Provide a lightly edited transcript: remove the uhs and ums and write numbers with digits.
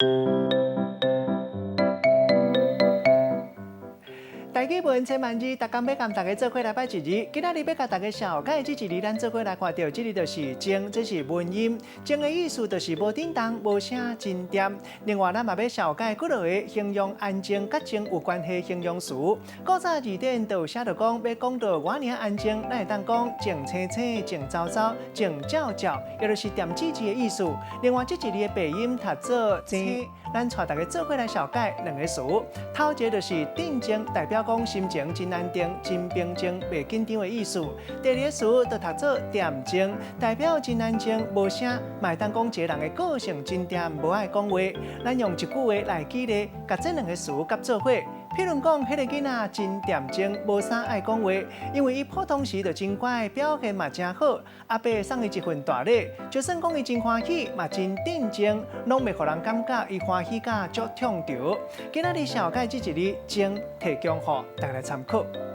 台語文千萬字，逐工欲共大家做伙來掰一字。今仔日欲共大家紹介這一字，咱做伙來看著，這字就是靜，這是文音。靜的意思就是無振動、無聲、真恬。另外，咱嘛欲紹介幾落個形容安靜佮靜有關係形容詞。古早字典就有寫著講，欲講著偌爾安靜，咱會當講靜青青、靜糟糟、靜照照，也就是恬吱吱的意思。另外，這一字的白音讀做青，咱帶大家做伙來紹介兩个詞。頭一个就是鎮靜，代表講心情真安定、真平靜、袂緊張的意思。第二个詞就讀做恬靜，代表真安靜、無聲，嘛會當講一个人的個性真恬，無愛講話。咱用一句話來舉例，共這兩个詞佮做伙。譬如講，彼个囡仔真恬靜，無啥愛講話，因為伊普通時就真乖，表現嘛真好。阿伯送伊一份大禮，就算講伊真歡喜，嘛真鎮靜，攏袂予人感覺伊歡喜甲足痛著。今仔日紹介這一字靜，提供予大家來參考。